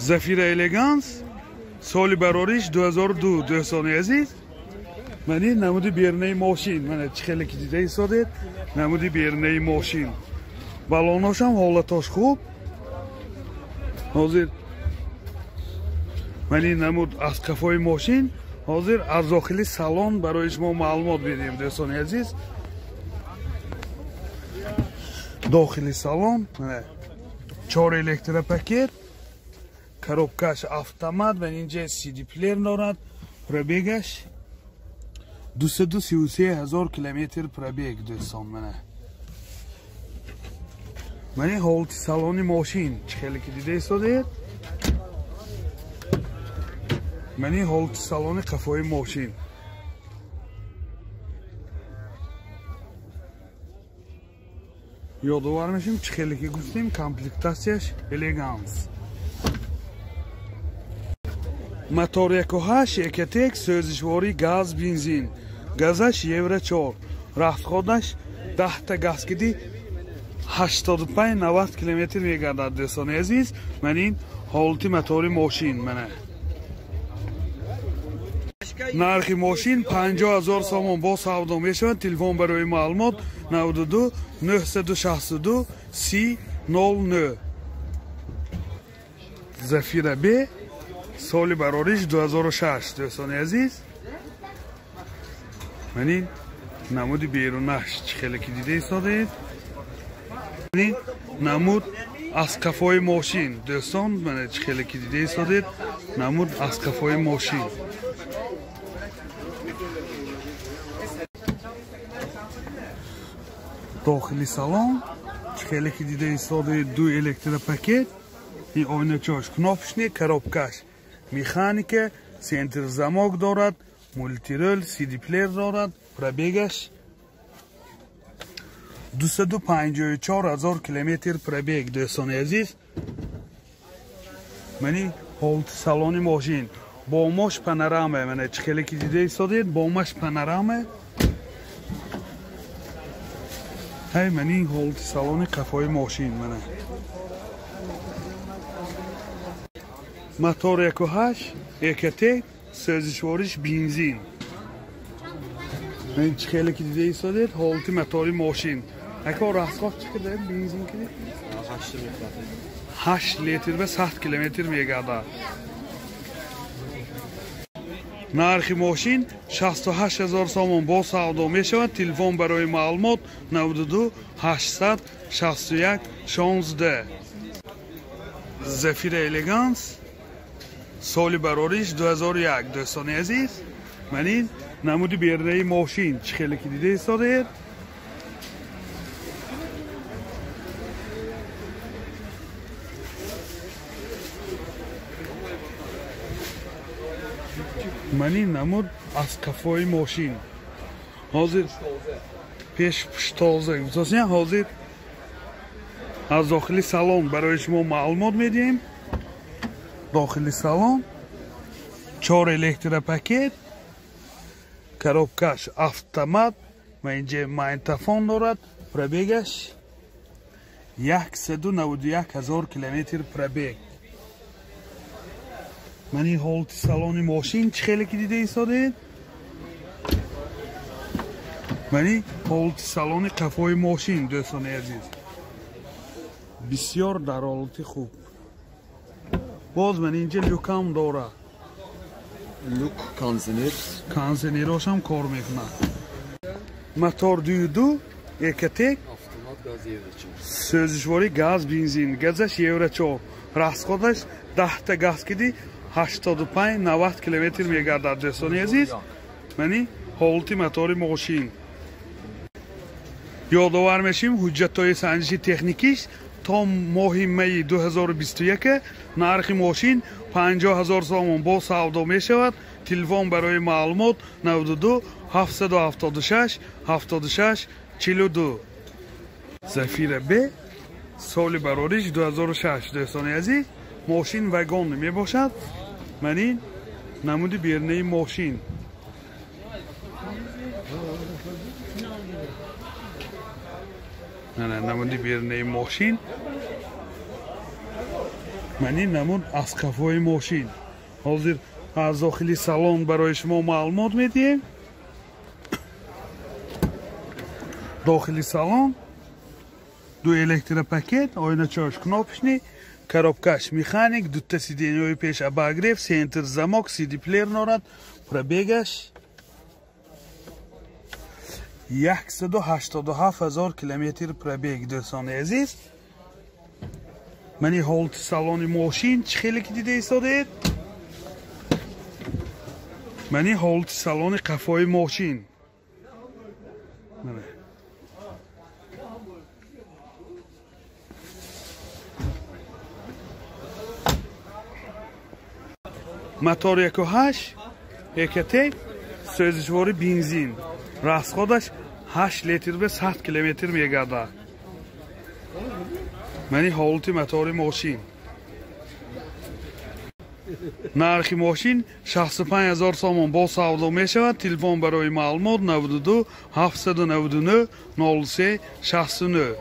Зафира Элеганс соли барориш 2002 дӯстони азиз. Мани намуди берунаи мошин, мана чӣ хеле ки дида истодед, намуди берунаи мошин. Балоношам ҳолатош хуб. Ҳозир мани намуд аз қафои мошин, ҳозир аз дохили салон барои шумо маълумот медиҳем дӯстони азиз. Дохили салон 4 электропакет, коробкаш автомат ва инҷа CD плеер дорад. Пробегаш 233 ҳазор километр пробег дӯстон. Мана ҳолати салони мошин чӣ хеле ки дида истодед. Мани ҳолати салони қафои мошин. Ёдовар мешем чӣ хеле ки гуфтем, комплектатсияш Элеганс. Мотор 1.8 Экотек, сӯзишворӣ газ, бензин. Газаш Евро 4. Рафтходаш 10 та газ киди 85-90 километр мегардад дӯстони азиз. Ман ин ҳолати мотори мошин. Мана нархи мошин 50 ҳазор сомон бо савдо мешавад. Телефон барои маълумот 92 962 30 09. Зафира Б соли барориш 2006 дӯстони азиз. Ман ин намуди берунаш чӣ хеле ки дида истодед. Ин намуд аз қафои мошин дӯстон, мана чӣ хеле ки дида истодед, намуд аз қафои мошин. Дохили салон чӣ хеле ки дида истодед, ду электропакет, ин ойначош кнопочный, коробкаш механика, центр замок дорад, мультирол, CD плеер дорад. Пробегаш 254 ҳазор километр пробег дӯстони азиз. Мани ҳолати салони мошин бомош панорама, мана чӣ хеле ки дида истодед, бомаш панорама. Ҳай мани ҳолати салони қафои мошин. Мана мотор 1.8 Экотек, сӯзишвориш бензин. Ман чӣ хеле ки дида истодед, ҳолати мотори мошин. Ако расход чӣ қадар бензин киди? 8 литр ва 100 километр мегардад. Нархи мошин 68 ҳазор сомон бо савдо мешавад. Телефон барои маълумот 92 861 16. Зафира Элеганс соли барориш 2001 дӯстони азиз. Ман ин намуди берунаи мошин чӣ хеле ки дида истодед. Ман ин намуд аз қафои мошин. Ҳозир пеш пуштоза гуфтосем, ҳозир аз дохили салон барои шумо маълумот медиҳем. Дохили салон 4 электропакет, коробкаш автомат ва инҷа магнитофон дорад. Пробегаш 191 ҳазор километр пробег. Ман ин ҳолати салони мошин чӣ хеле ки дида истодед. Ман ин ҳолати салони қафои мошин дӯстони азиз, бисёр дар ҳолати хуб. Боз ман инҷа люкам дорад. Люк кондиционер. Кондиционерошам кор мекунад. Мотор 2.2 Экотек, автомат, газ Евро 4. Сӯзишворӣ газ, бензин. Газаш Евро 4. Расходаш 10 та газ киди 85-90 километр мегардад дӯстони азиз. Мани ҳолати мотори мошин. Ёдовар мешим, ҳуҷҷатҳои санҷиши техникиш то моҳи майи 2021 нархи мошин 50 ҳазор сомон бо савдо мешавад. Телефон барои маълумот 92 776 76 42. Зафира Б соли барориш 2006 дӯстони азиз. Мошин вагон мебошад. Ман ин намуди берунаи мошин. Намуди берунаи мошин. Ман ин намуд аз қафои мошин. Ҳозир аз дохили салон барои шумо маълумот медиҳем. Дохили салон ду электропакет, оиначааш кнопочный, коробкаш механик, дута сиденьяҳои пеш обогрев, центр замок, CD плеер дорад, пробегаш 187 000 километр пробег, дӯстони азиз. Мани ҳолати салони мошин чӣ хеле ки дида истодед. Мани ҳолати салони қафои мошин. Мотор 1.8 ЭКТ, сӯзишвори бензин. Расходаш 8 литр ба 100 километр мегардад. Мани ҳолати мотори мошин. Нархи мошин 65 000 сомон бо савдо мешавад. Телефон барои маълумот 92 799 03 69.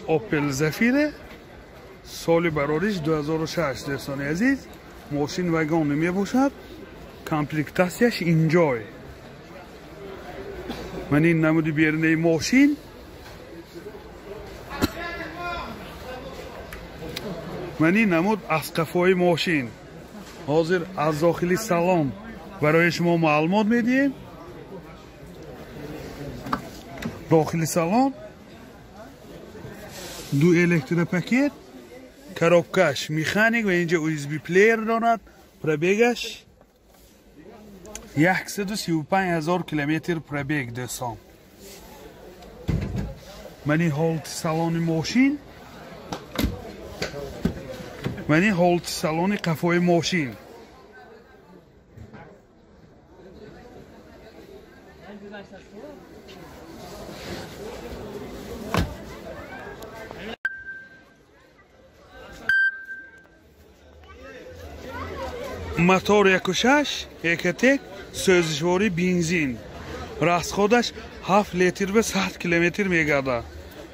Opel Zafira соли барориш 2006, дӯстони азиз. Мошин вагон мебошад. Комплектатсияш инҷой. Ман ин намуди берунаи мошин. Ман ин намуд аз қафои мошин. Ҳозир аз дохили салон барои шумо маълумот медиҳем. Дохили салон ду электропакет, коробкаш механик ва инҷа USB плеер дорад. Пробегаш 135 000 километр пробег, дӯстон. Ман ин ҳолати салони мошин. Ман ин ҳолати салони қафои мошин. Мотор 1.6 ЭКТ, сӯзишвори бензин. Расходаш 7 литр ба 100 километр мегардад.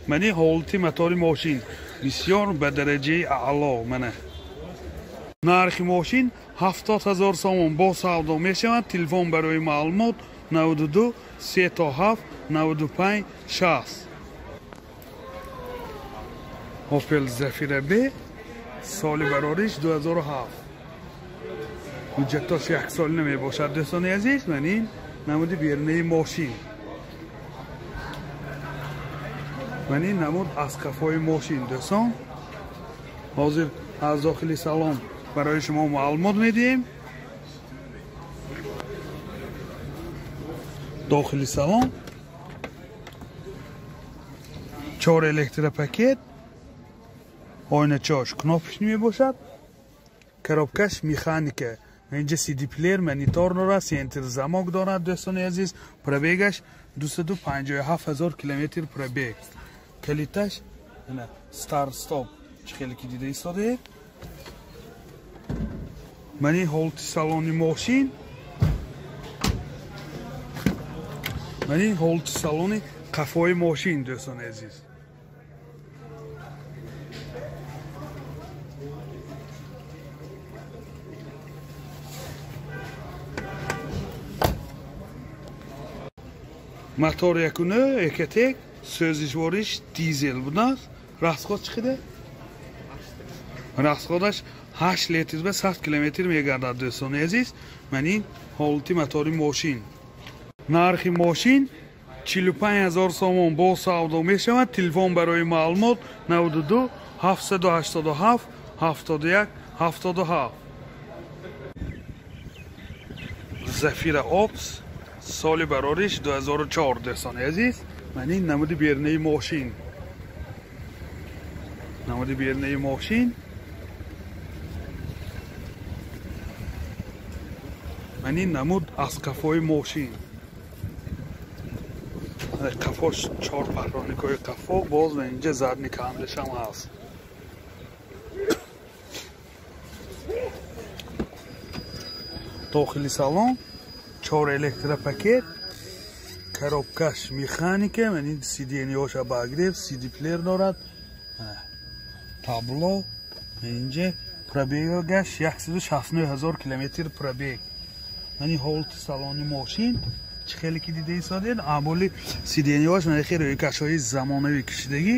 Мани ҳолати мотори мошин бисёр ба дараҷаи аъло. Мана нархи мошин 70 000 сомон бо савдо мешавад. Телефон барои маълумот 92 37 95 60. Opel Zafira B соли барориш 2007. Ҳуҷҷатош як сол намебошад, дӯстони азиз. Ман ин намуди берунаи мошин. Ман ин намуд аз қафои мошин, дӯстон. Ҳозир аз дохили салон барои шумо маълумот медиҳем. Дохили салон 4 электропакет, оиначааш кнопочный мебошад, коробкаш механика. Инҷа CD плеер, монитор дорад, центр замок дорад, дӯстони азиз. Пробегаш 257 000 километр пробег. Калиташ старт стоп чӣ хеле ки дида истодед. Ман ин ҳолати салони мошин. Ман ин ҳолати салони қафои мошин, дӯстони азиз. Мотор 1.9 ЭКТ, сӯзишвориш дизел будааст. Расход чӣ қадар? Расходаш 8 литр ба 100 километр мегардад, дӯстони азиз. Ман ин ҳолати мотори мошин. Нархи мошин 45 000 сомон бо савдо мешавад. Телефон барои маълумот 92 787 71 77. Zafira Ops соли барориш 2004, дӯстони азиз. Ман ин намуди берунаи мошин. Намуди берунаи мошин. Ман ин намуд аз қафои мошин. Қафош 4 парроникҳои қафо, боз ва инҷа задни камерашам ҳаст. Дохили салон 4 электропакет, коробкаш механика, ман ин сиденьяш обогрев, CD плеер дорад, табло. Инҷа пробегаш 169 ҳазор километр пробег. Мани ҳолати салони мошин чӣ хеле ки дида истодед, амоли сиденьяш мана хеле рӯйкашҳои замонавӣ кашидагӣ.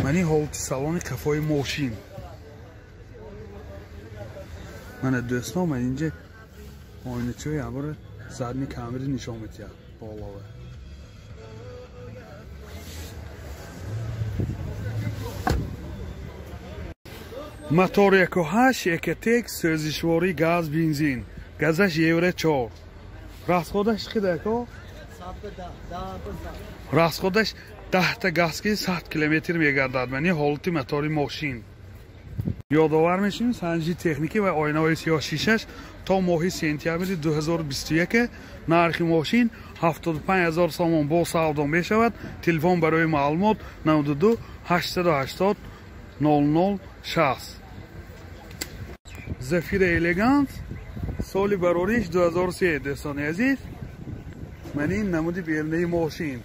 Мани ҳолати салони қафои мошин. Мана дӯстон, ман инҷа оиначаҳои амбори задни камери нишон медиҳад болова. Мотор 1.8 Экотек, сӯзишворӣ газ бензин. Газаш Евро 4. Расходаш чӣ қадар ко? Расходаш 10 та газ ки 100 километр мегардад. Мани ҳолати мотори мошин. Ёдовар мешавем, санҷи техникӣ ва оинаҳои сиёҳ шишаш то моҳи сентябри 2021 нархи мошин 75 ҳазор сомон бо савдо мешавад. Телефон барои маълумот 92 880 00 60. Зафира Элеганс соли барориш 2003. Дӯстони азиз, ман ин намуди берунаи мошин.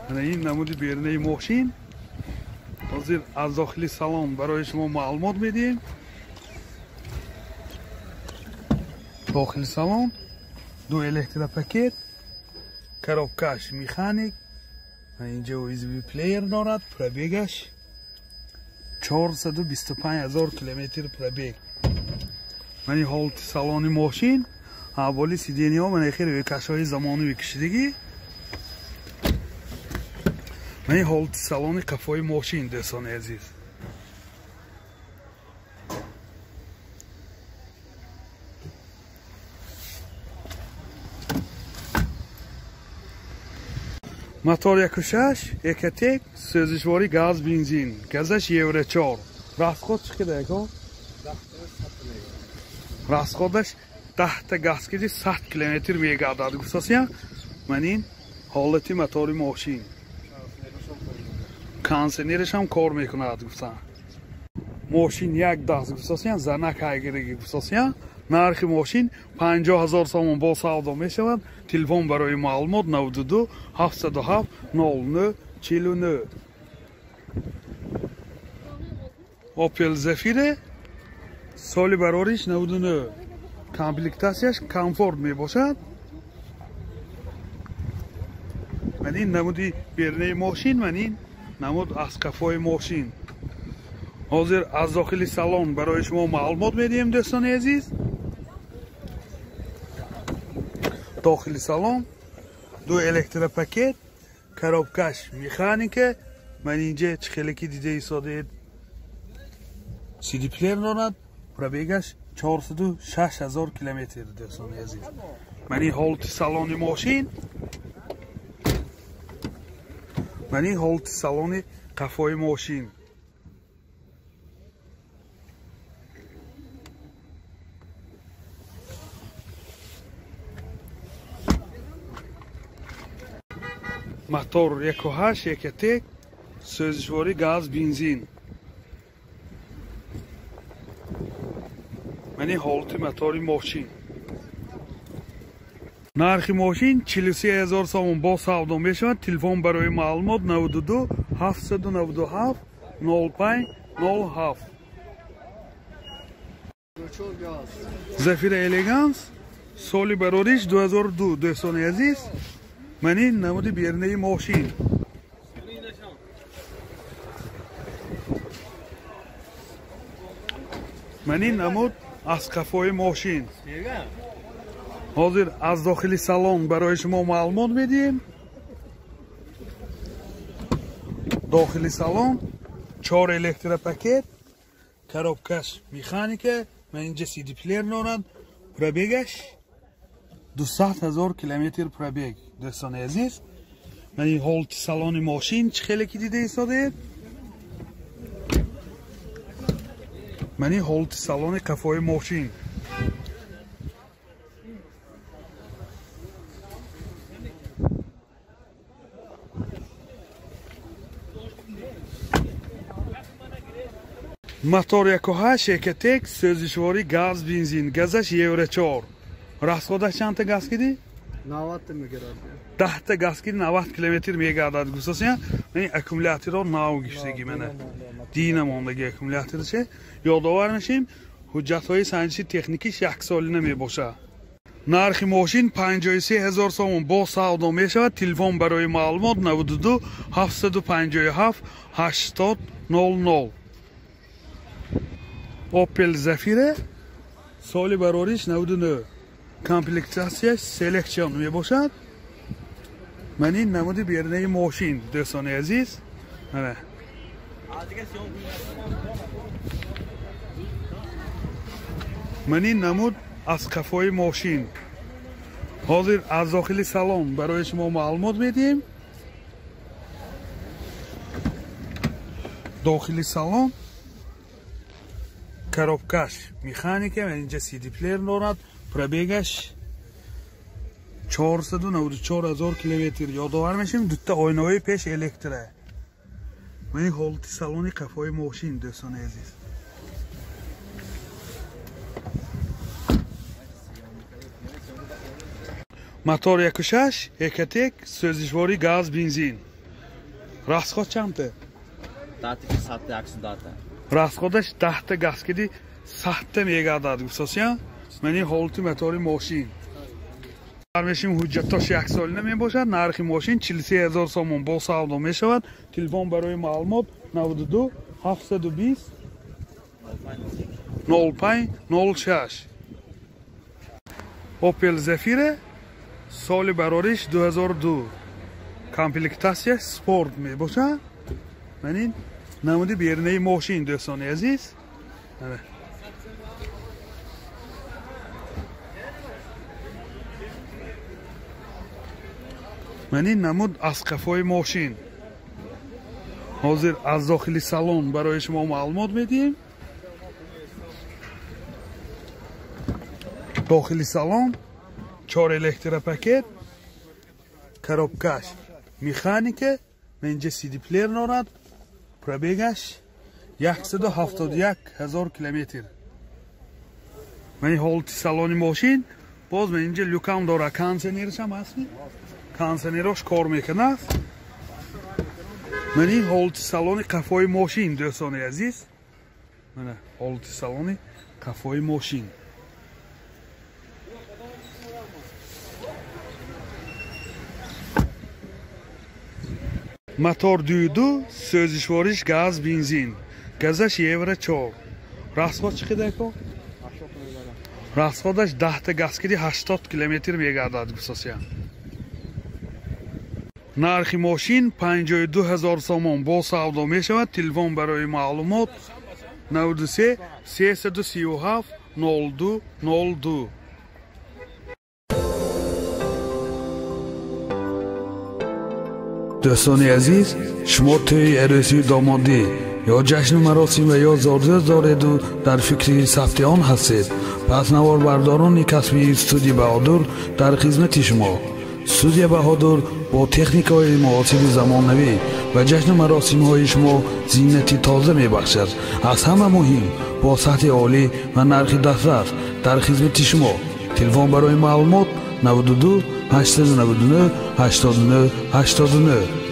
Мана ин намуди берунаи мошин. Ҳозир аз дохили салон барои шумо маълумот медиҳем. Дохили салон ду электропакет, коробкаш механик, инҷа USB плеер дорад, пробегаш 425 ҳазор километр пробег. Мани ҳолати салони мошин, аввали сиденьяҳо мана хеле рӯйкашҳои замонавӣ кашидагӣ. Мани ҳолати салони қафои мошин, дӯстони азиз. Мотор 1.6 Экотек, сӯзишворӣ газ бензин, газаш Евро 4. Расход чӣ қадар ко? Расходаш 10 та газ ки 100 километр мегардад. Гуфтасия, ман ин ҳолати мотори мошин. Кондиционераш ҳам кор мекунад гуфтан. Мошин як даст гуфтасия, занак ҳайгирагӣ гуфтасия. Нархи мошин 50 ҳазор сомон бо савдо мешавад. Телефон барои маълумот 92 707 09 49. Opel Zafira соли барориш 99. Комплектатсияш комфорт мебошад. Ман ин намуди берунаи мошин, ман ин намуд аз қафои мошин. Ҳозир аз дохили салон барои шумо маълумот медиҳем, дӯстони азиз. Дохили салон ду электропакет, коробкаш механика. Ман инҷа чӣ хеле ки дида истодед, CD плеер дорад, пробегаш 406 ҳазор километр, дӯстони азиз. Ман ин ҳолати салони мошин, ман ин ҳолати салони қафои мошин. Мотор 1.8 Экотек, сӯзишворӣ газ бензин. Мани ҳолати мотори мошин. Нархи мошин 43 ҳазор сомон бо савдо мешавад. Телефон барои маълумот 92 797 05 07. Зафира Элеганс соли барориш 2002. Дӯстони азиз, ман ин намуди берунаи мошин. Ман ин намуд аз қафои мошин. Ҳозир аз дохили салон барои шумо маълумот медиҳем. Дохили салон 4 электропакет, коробкаш механика, ман инҷа CD плеер дорад, пробегаш 200 ҳазор километр пробег. Дӯстони азиз, ман ин ҳолати салони мошин чӣ хеле ки дида истодед. Ман ин ҳолати салони қафои мошин. Мотор 1.8 Экотек, сӯзишворӣ газ бензин, газаш Евро 4. Расходаш чандта газ кидӣ? 90 мегардад. 10 та газ ки 90 километр мегардад гуфтасия. Ин аккумуляторро нав гиштаги мана. Дина мондаги аккумуляторче. Ёдовар мешем, ҳуҷҷатҳои санҷиши техникиш як солина мебошад. Нархи мошин 53 ҳазор сомон бо савдо мешавад. Телефон барои маълумот 92 757 80 00. Opel Zafira соли барориш 99. Комплектатсияш Selection мебошад. Ман ин намуди берунаи мошин, дӯстони азиз. Мана. Ман ин намуд аз қафои мошин. Ҳозир аз дохили салон барои шумо маълумот медиҳем. Дохили салон коробкаш механика, инҷа CD плеер дорад, пробегаш 494 ҳазор километр. Ёдовар мешем, дута оинаҳои пеш электра. Ман ин ҳолати салони қафои мошин, дӯстони азиз. Мотор 1.6, Экотек, сӯзишворӣ газ, бензин. Расход чандта? Расходаш 10 та газ киди 100 та мегардад гуфтасия. Ман ин ҳолати мотори мошин. Мешим ҳуҷҷатош як солина мебошад. Нархи мошин 43 ҳазор сомон бо савдо мешавад. Телефон барои маълумот 92 720 05 06. Opel Zafira соли барориш 2002. Комплектатсия спорт мебошад. Ман ин намуди берунаи мошин, дӯстони азиз. Ман ин намуд аз қафои мошин. Ҳозир аз дохили салон барои шумо маълумот медиҳем. Дохили салон 4 электропакет, коробкаш механика, инҷа CD плеер дорад, пробегаш 171 ҳазор километр. Ман ин ҳолати салони мошин, боз ман инҷа люкам дорад, кондиционераш ҳам ҳаст. Кондиционерош кор мекунад. Ман ин ҳолати салони қафои мошин, дӯстони азиз. Мана ҳолати салони қафои мошин. Мотор 2.2, сӯзишвориш газ, бензин. Газаш евро 4. Расход чӣ қадар ко? Расходаш 10 та газ киди 80 километр мегардад гуфтасия. Нархи мошин 52 ҳазор сомон бо савдо мешавад. Телефон барои маълумот 93 337 02 02. Дӯстони азиз, шумо тӯи арӯсии домодӣ ё ҷашну маросим ва ё зодрӯз дореду дар фикри сабти он ҳастед, пас наворбардорони касбии студия Баҳодур дар хизмати шумо. Студия Баҳодур бо техникаҳои муосири замонавӣ ва ҷашну маросимҳои шумо зинати тоза мебахшад. Аз ҳама муҳим бо сатҳи олӣ ва нархи дастрас дар хизмати шумо. Телефон барои маълумот 92 899 89 89.